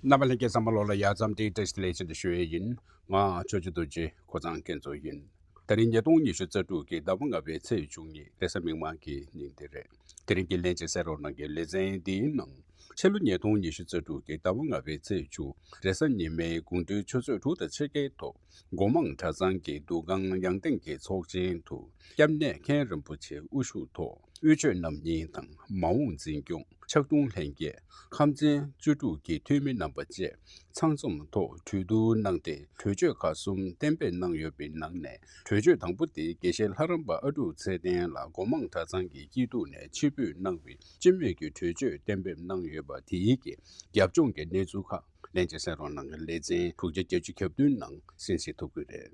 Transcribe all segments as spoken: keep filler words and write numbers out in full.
རྣམ་པ་ལྷན་རྒྱས་ཚང་མ་ལོགས་ལ་ཡ་ཙམ་ཏིག་བཀྲ་ཤིས་བདེ་ལེགས་ཞུ་ཡས་ཡིན། ང་ཆོས་རྗེ་རྡོ་རྗེ་ཁོ་ཚང་མཁན་ཚོ་ཡིན། དེ་རིང་ཉིས་སྟོང་ཉི་ཤུ་རྩ་དྲུག་གི་ཟླ་བ་ལྔ་པའི་ཚེས་བཅུ་གཉིས་རེས་གཟའ་མིག་དམར་གྱི་ཉིན་དེ་རེད། དེ་རིང་གི་ལྷན་རྒྱས་གསན་རོགས་གནང་གི་ལེ་ཚན་འདིའི་ནང་། ཕྱི་ལོ་ཉིས་སྟོང་ཉི་ཤུ་རྩ་དྲུག་གི་ཟླ་བ་ལྔ་པའི་ཚེས་བཅུ་རེས་གཟའ་ཉི་མའི་དགོང་དྲོའི་ཆུ་ཚོད་དྲུག་དང་ཕྱེད་ཀའི་ཐོག་སྒོ་མང་གྲྭ་ཚང་གི་འདུ་ཁང་ཡང་སྟེང་གི་ཚོགས་ཆེན་དུ་སྐྱབས་གནས་མཁན་རིན་པོ་ཆེ་དབུ་བཞུགས་ཐོག་དབུས་ཆོས་རྣམ་གཉིས་དང་མ་འོངས་འཛིན་སྐྱོང་ཕྱག་དྲུང་ལྷན་རྒྱས་ཁམས་ཚན་བཅུ་དྲུག་གི་འཐུས་མི་རྣམ་པ་བཅས་ཚང་འཛོམས་ཐོག་གྲོས་བསྡུར་གནང་སྟེ་གྲོས་ཆོད་ཁག་གསུམ་གཏན་འབེབས་གནང་ཡོད་པའི་ནང་ནས་གྲོས་ཆོད་དང་པོ་དེ་དགེ་བཤེས་ལྷ་རམས་པ་ཨ་ཀྲུག་ཚེ་བརྟན་ལགས་སྒོ་མང་གྲྭ་ཚང་གི་སྐྱིད་སྡུག་ནས་ཕྱིར་འབུད་གནང་བའི་སྤྱི་མོས་ཀྱི་གྲོས་ཆོད་གཏན་འབེབས་གནང་ཡོད་པ་དེའི་གི་རྒྱབ་ལྗོངས་ཀྱི་གནས་ཚུལ་ཁག་ལྷན་རྒྱས་གསན་རོགས་གནང་གི་ལེ་ཚན་དྲུག་བརྒྱ་བརྒྱད་ཅུ་གྱ་བདུན་ནང་གསན་གཟིགས་ཐུབ་ཀྱི་རེད།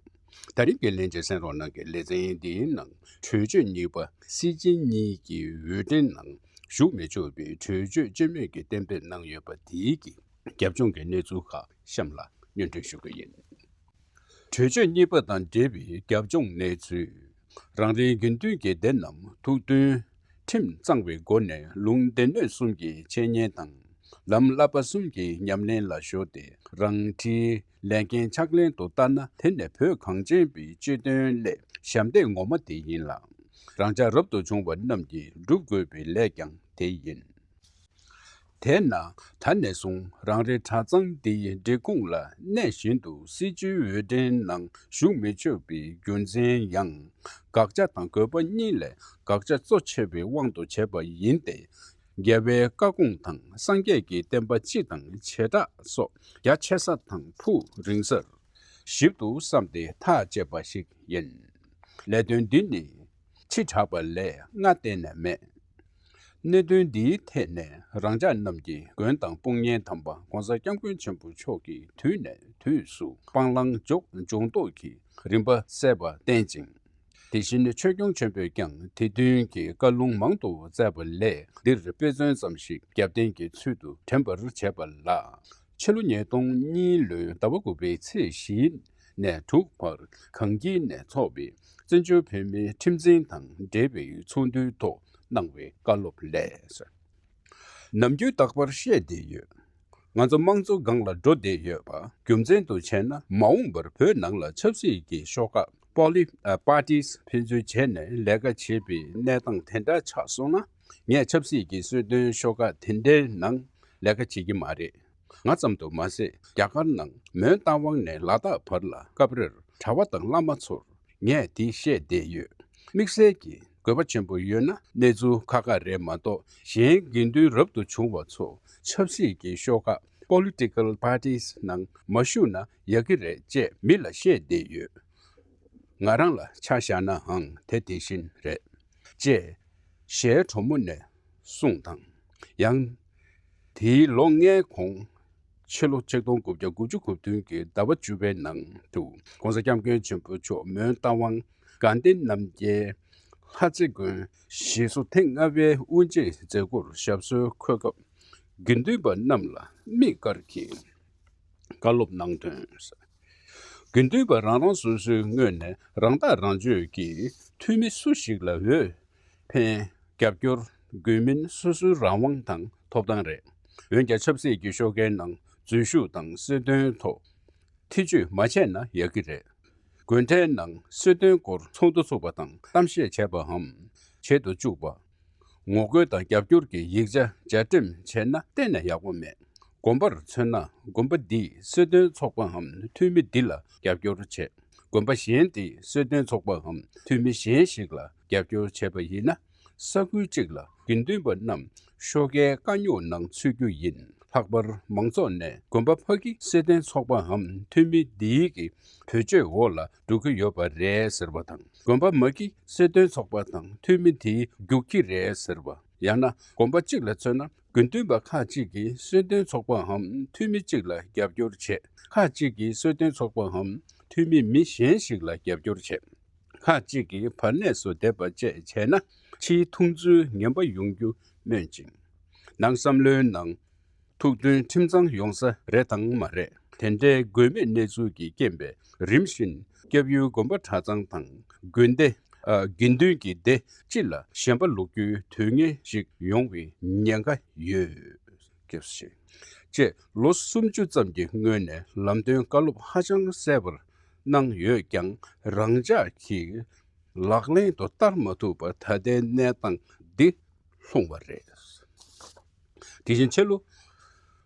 ད་རིང་གི་ལྷན་རྒྱས་གསན་རོགས་གནང་གི་ལེ་ཚན་འདིའི་ནང་གྲོས་ཆོད་གཉིས་པ་སྲིད་སྤྱི་གཉིས་ཀྱི་འོས་འགྲན་ནང་ཞུགས་མི་ཆོག་པའི་གྲོས་ཆོད་སྤྱི་མོས་ཀྱིས་གཏན་འབེབས་གནང་ཡོད་པ་དེའི་གི་རྒྱབ་ལྗོངས་ཀྱི་གནས་ཚུལ་ཁག་གཤམ་ལ་སྙན་སྒྲོན་ཞུ་གི་ཡིན། གྲོས་ཆོད་གཉིས་པ་དང་འབྲེལ་བའི་རྒྱབ་ལྗོངས་གནས་ཚུལ། རང་རེའི་དགེ་འདུན་གྱི་སྡེ་རྣམས་ཐུགས་མཐུན་ཁྲིམས་གཙང་བའི་སྒོ་ནས་ལུང་སྡེ་སྣོད་གསུམ་གྱི་འཆད་ཉན་དང་ལམ་བསླབ་པ་གསུམ་གྱི་ཉམས་ལེན་ལ་གཞོལ་ཏེ་རང་འཁྲིའི་ལས་འགན་ཕྱག་ལེན་དུ་བསྟར་ན་དེ་ནི་བོད་གངས་ཅན་པའི་སྤྱི་དོན་སླད་ཞབས་འདེགས་ངོ་མ་དེ་ཡིན་ལ། རང་ཅག་རབ་ཏུ་བྱུང་བ་རྣམས་ཀྱིས་སྒྲུབ་དགོས་པའི་ལས་ཀྱང་དེ་ཡིན། དེས་ན་ད་ནས་བཟུང་རང་རེའི་གྲྭ་ཚང་འདིའི་སྒྲིག་ཁོངས་ལ་གནས་བཞིན་དུ་སྲིད་བྱུས་འོས་འགྲན་ནང་ཞུགས་མི་ཆོག་པའི་རྒྱུ་མཚན་ཡང་དགག་བྱ་དང་དགོས་པ་གཉིས་ལས་དགག་བྱ་གཙོ་ཆེ་བའི་དབང་དུ་བྱས་པ་ཡིན་ཏེ། རྒྱལ་བའི་བཀའ་དགོངས་དང་སངས་རྒྱས་ཀྱི་བསྟན་པ་སྤྱི་དང་བྱེ་བྲག་སོགས་རྒྱ་ཆེ་ས་དང་ཕུགས་རིང་སར་ཞིབ་ཏུ་བསམས་ཏེ་ཐག་བཅད་པ་ཞིག་ཡིན། ལས་དོན་འདི་ནི་ཕྱི་དྲགས་པ་ལས་སྔ་གཏན་ནས་མེད། གནད་དོན་འདིའི་ཐད་ནས་རང་ཅག་རྣམས་ཀྱི་མགོན་དང་དཔུང་གཉེན་དམ་པ་༸གོང་ས་༸སྐྱབས་མགོན་ཆེན་པོ་མཆོག་གིས་དུས་ནས་དུས་སུ་སྤང་བླང་འཇོག་སྦྱོང་རྟོག་གི་རིམ་པ་གསལ་བར་བསྟན་ཅིང་། དེ་བཞིན་ཆོས་སྐྱོང་ཆེན་པོས་ཀྱང་དེ་མཐུན་གྱི་བཀའ་ལུང་མང་དུ་སྩལ་བ་ལས་འདིར་དཔེ་མཚོན་ཙམ་ཞིག་རྒྱབ་རྟེན་གྱི་ཚུལ་དུ་དྲན་པར་བྱས་པ་ལགས། ཕྱི་ལོ་ཉིས་སྟོང་གཉིས་ལོའི་ཟླ་བ་དགུ་པའི་ཚེས་བཞི་ནས་དྲུག་བར་གངས་སྐྱིད་ནས་འཚོགས་པའི་བཙན་བྱོལ་བོད་མིའི་ཁྲིམས་འཛིན་དང་འབྲེལ་བའི་ཚོགས་འདུའི་ཐོག་གནང་བའི་བཀའ་སློབ་ལས། ནམ་རྒྱུན་རྟག་པར་བཤད་བསྡད་ཡོད། ང་ཚོ་དམངས་གཙོ་སྒང་ལ་འགྲོ་བསྡད་ཡོད་པ་རྒྱུ་མཚན་དུ་བྱས་ན་མ་འོངས་པར་བོད་ནང་ལ་ཆབ་སྲིད་ཀྱི་ཤོག་ཁག་པོ་ལི་ཨ་པར་ཊིས་ཕན་ཚུན་བྱས་ནས་ལས་ཀ་བྱེད་པའི་གནས་སྟངས་དེ་འདྲ་ཆགས་སོང་ན་ངས་ཆབ་སྲིད་ཀྱི་གསོལ་སྟོན་ཤོག་ཁག་དེ་འདྲའི་ནང་ལས་ཀ་བྱེད་ཀྱི་མ་རེད། ང་ཙམ་དུ་མ་ཟད་རྒྱ་གར་ནང་མོན་རྟ་དབང་ནས་ལ་དྭགས་བར་ལ་སྐབས་རེར་གྲྭ་པ་དང་བླ་མ་ཚོར་ངས་དེ་བཤད་བསྡད་ཡོད། དམིགས་བསལ་གྱི་དགོས་པ་ཆེན་པོ་ཡོད་ན་གནས་ཚུལ་ཁག་ཁག་རེད་མ་གཏོགས་གཞན་དགེ་འདུན་རབ་ཏུ་བྱུང་བ་ཚོ་ཆབ་སྲིད་ཀྱི་ཤོག་ཁག་པོ་ལི་ཊི་ཀལ་པར་ཊིས་ནང་མ་ཞུགས་ན་ཡག་གི་རེད་ཅེས་མི་ལ་བཤད་བསྡད་ཡོད། ང་རང་ལ་ཆ་བཞག་ནའང་དེ་དེ་བཞིན་རེད། ཅེས་ཞལ་དྲོན་མོ་ནས་གསུངས་དང་། ཡང་དེའི་ལོ་ལྔའི་གོང་ཕྱི་ལོ་ཆིག་སྟོང་དགུ་བརྒྱ་དགུ་བཅུ་གོ་བདུན་གྱི་ཟླ་བ་བཅུ་པའི་ནང་དུ་༸གོང་ས་༸སྐྱབས་མགོན་ཆེན་པོ་མཆོག་མོན་རྟ་དབང་དགའ་ལྡན་རྣམ་རྒྱལ་ལྷ་རྩེ་དགོན་ཞེས་སུ་ཐེངས་ལྔ་པའི་དབུ་འབྱེད་མཛད་སྒོར་ཞབས་སོར་འཁོད་སྐབས་དགེ་འདུན་པ་རྣམས་ལ་དམིགས་བཀར་གྱིས་བཀའ་སློབ་གནང་དོན། དགེ་འདུན་པ་རང་རང་སོ་སོའི་ངོས་ནས་རང་ཐག་རང་གཅོད་ཀྱིས་འཐུས་མི་སུ་ཞིག་ལ་འོས་འཕེན་རྒྱབ་སྐྱོར་དགོས་མིན་སོ་སོའི་རང་དབང་དང་ཐོབ་ཐང་རེད། འོན་ཀྱང་ཆབ་སྲིད་ཀྱི་ཤོག་ཁའི་ནང་འཛུལ་ཞུགས་དང་གསལ་སྟོན་ཐོག་ཐེ་བྱུས་མ་བྱས་ན་ཡག་གི་རེད། དགོན་གྲྭའི་ནང་གསོལ་སྟོན་སྐོར་ཚོགས་འདུ་ཚོགས་པ་དང་གཏམ་བཤད་བྱས་པའམ་བྱེད་དུ་བཅུག་པ། ངོ་རྒོལ་དང་རྒྱབ་སྐྱོར་གྱི་ཡིག་ཆ་སྦྱར་འགྲེམས་བྱས་ན་གཏན་ནས་ཡག་པོ་མེད། དགོན་པར་མཚོན་ན་དགོན་པ་འདིས་གསོལ་སྟོན་ཚོགས་པའམ་འཐུས་མི་འདི་ལ་རྒྱབ་སྐྱོར་བྱེད། དགོན་པ་གཞན་དེས་གསོལ་སྟོན་ཚོགས་པའམ་འཐུས་མི་གཞན་ཞིག་ལ་རྒྱབ་སྐྱོར་བྱས་པ་ཡིན་ན། ས་ཁུལ་གཅིག་ལ་དགེ་འདུན་པ་རྣམས་ཤོག་ཁའི་དཀའ་རྙོག་ནང་ཚུད་རྒྱུ་ཡིན། ལྷག་པར་མང་ཚོགས་ནས་དགོན་པ་ཕ་གི་གསོལ་སྟོན་ཚོགས་པའམ་འཐུས་མི་འདིའི་གི་བེད་སྤྱོད་འོག་ལ་འགྲོ་གི་ཡོད་པ་རེད་ཟེར་བ་དང་། དགོན་པ་མ་གི་གསོལ་སྟོན་ཚོགས་པ་དང་འཐུས་མི་དེའི་རྒྱུག་ཁྱི་རེད་ཟེར་བ། ཡང་ན་དགོན་པ་གཅིག་ལ་མཚོན་ན་དགེ་འདུན་པ་ཁག་ཅིག་གིས་གསོལ་སྟོན་ཚོགས་པའམ་འཐུས་མི་གཅིག་ལ་རྒྱབ་སྐྱོར་བྱེད། ཁག་ཅིག་གིས་གསོལ་སྟོན་ཚོགས་པའམ་འཐུས་མི་མི་གཞན་ཞིག་ལ་རྒྱབ་སྐྱོར་བྱེད། ཁག་ཅིག་གིས་བར་གནས་སུ་བསྡད་པ་བཅས་བྱས་ན་ཕྱིའི་མཐོང་ཚུལ་ངན་པ་ཡོང་རྒྱུ་སྨོན་ཅིང་། ནང་བསམ་བློའི་ནང་ཐུགས་མཐུན་ཁྲིམས་གཙང་ཡོང་ས་རེད་དང་མ་རེད། དེ་འདྲའི་དགོས་མེད་གནས་ཚུལ་གྱི་རྐྱེན་པས་རིམ་བཞིན་སྐྱབས་ཡུལ་དགོན་པ་གྲྭ་ཚང་དང་དགོན་སྡེ། ཨ། དགེ་འདུན་གྱི་སྡེ་སྤྱི་ལ་ཞེན་པ་ལོག་རྒྱུའི་དོན་གཉེར་ཞིག་ཡོང་བའི་ཉེན་ཁ་ཡོད། སྐྱབས་ཞེས། བཅས་ལོ་སུམ་ཅུ་ཙམ་གྱི་སྔོན་ནས་ལམ་སྟོན་བཀའ་སློབ་ཧ་ཅང་གསལ་པོར་གནང་ཡོད་ཀྱང་། རང་ཅག་གིས་ལག་ལེན་དུ་བསྟར་མ་ཐུབ་པར་ད་ལྟའི་གནས་སྟངས་འདི་ལྷུང་བ་རེད། དེ་བཞིན་ཕྱི་ལོ་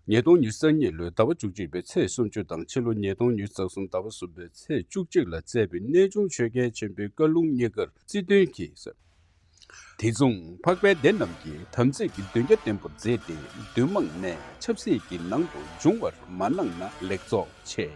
ཉིས་སྟོང་ཉི་ཤུ་རྩ་གཉིས་ལོའི་ཟླ་བ་བཅུ་གཅིག་པའི་ཚེས་སུམ་ཅུ་དང་ཕྱི་ལོ་ཉིས་སྟོང་ཉི་ཤུ་རྩ་གསུམ་ཟླ་བ་གསུམ་པའི་ཚེས་བཅུ་གཅིག་ལ་བསྩལ་བའི་གནས་ཆུང་ཆོས་རྒྱལ་ཆེན་པོའི་བཀའ་ལུང་གཉིས་ཀར་རྩིས་སྟོན་གྱིས། དེ་མཚུངས་འཕགས་པའི་སྡེ་རྣམས་ཀྱིས་དམ་ཚིག་གི་གདུང་རྒྱུད་བརྟན་པོར་མཛད་དེ། འདུས་མང་ནས་ཆབ་སྲིད་ཀྱི་ནང་དུ་འབྱུང་བར་མ་གནང་ན་ལེགས་ཚོགས་ཆེ།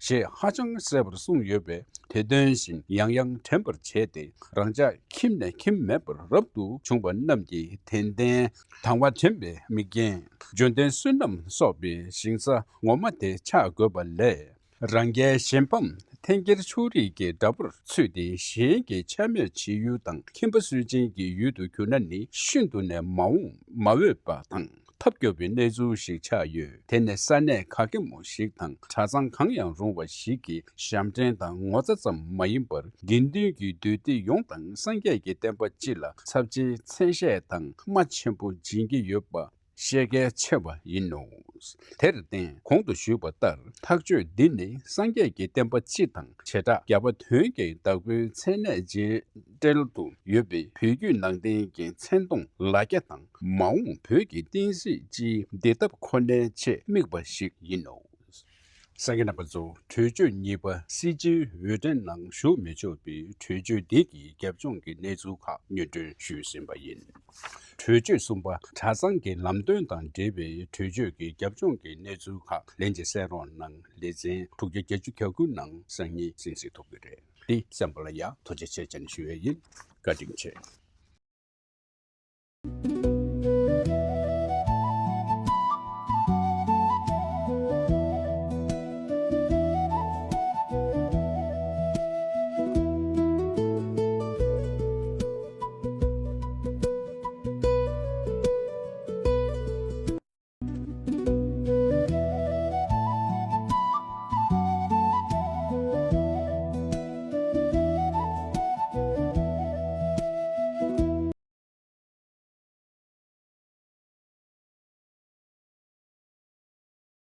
ཞེས་ཧ་ཅང་གསལ་པོར་གསུངས་ཡོད་པས། དེ་དོན་བཞིན་ཡང་ཡང་དྲན་པར་བྱས་ཏེ། རང་ཅག་ཁྱིམ་ནས་ཁྱིམ་མེད་པར་རབ་ཏུ་བྱུང་བ་རྣམས་ཀྱིས་དད་ལྡན་དང་བ་འདྲེན་པའི་དམིགས་རྐྱེན། འབྱོན་ལྡན་བསོད་ནམས་གསོག་པའི་ཞིང་ས་ངོ་མ་དེ་ཆགས་དགོས་པ་ལས། རང་རྒྱལ་གཞན་ཕམ་འཐེན་འཁྱེར་ཕྱོགས་རིས་ཀྱི་དགྲ་བོར་ཚུད་དེ། གཞན་གྱི་ཆ་མེད་བྱེད་ཡུལ་དང་ཁྱིམ་པ་གསོད་ཅན་གྱི་ཡུལ་དུ་གྱུར་ན་ནི་ཤིན་ཏུ་ནས་མ་འོངས་མ་འོས་པ་དང་ཐབས་སྐྱོ་བའི་གནས་ཚུལ་ཞིག་ཆགས་ཡོད། དེ་ནི་ས་གནས་ག་གེ་མོ་ཞིག་དང་གྲྭ་ཚང་གང་ཡང་རུང་བ་ཞིག་གི་ཞབས་འདྲེན་དང་ངོ་ཚ་ཙམ་མ་ཡིན་པར། དགེ་འདུན་གྱི་འདུས་སྡེ་ཡོངས་དང་སངས་རྒྱས་ཀྱི་བསྟན་པ་སྤྱི་ལ་ཚབས་ཆེའི་མཚན་ཤས་དང་སྨྲ་ཆེན་པོ་སྦྱིན་གྱི་ཡོད་པ་བཤད་གལ་ཆེ་བ་ཡིན་ནོ། དེར་བརྟེན་གོང་དུ་ཞུས་པ་ལྟར་ཐག་གཅོད་འདི་ནི་སངས་རྒྱས་ཀྱི་བསྟན་པ་སྤྱི་དང་བྱེ་བྲག་རྒྱ་བོད་དོན་གྱི་བདག་པོའི་མཚན་གནས་རྗེས་འབྲེལ་དུ་ཡོད་པའི་བོད་བརྒྱུད་ནང་བསྟན་གྱི་མཚན་མཐོང་ལ་རྒྱ་དང་མ་འོངས་བོད་ཀྱི་བསྟན་སྲིད་སྤྱིའི་བདེ་ཐབས་ཁོ་ནའི་ཆེད་དམིགས་པ་ཞིག་ཡིན་ནོ། གསན་མཁན་རྣམ་པ་ཚོ། གྲོས་ཆོད་གཉིས་པ་སྲིད་སྤྱིའི་འོས་འགྲན་ནང་ཞུགས་མི་ཆོག་པའི་གྲོས་ཆོད་འདི་གི་རྒྱབ་ལྗོངས་ཀྱི་གནས་ཚུལ་ཁག་སྙན་སྒྲོན་ཞུས་ཟིན་པ་ཡིན། གྲོས་ཆོད་གསུམ་པ་གྲྭ་ཚང་གི་ལམ་སྟོན་དང་འབྲེལ་བའི་གྲོས་ཆོད་ཀྱི་རྒྱབ་ལྗོངས་ཀྱི་གནས་ཚུལ་ཁག་ལན་གྱིས་གསན་རོགས་གནང་། ལེ་ཚན་དྲུག་བརྒྱ་བརྒྱད་ཅུ་གྱ་དགུ་ནང་སང་ཉིན་གསན་གཟིགས་ཐུབ་ཀྱི་རེད། འདི་གསན་པ་ལ་ཡང་ཐུགས་རྗེ་ཆེ་ཞེས་ཞུ་ཡས་ཡིན། བཀའ་དྲིན་ཆེ།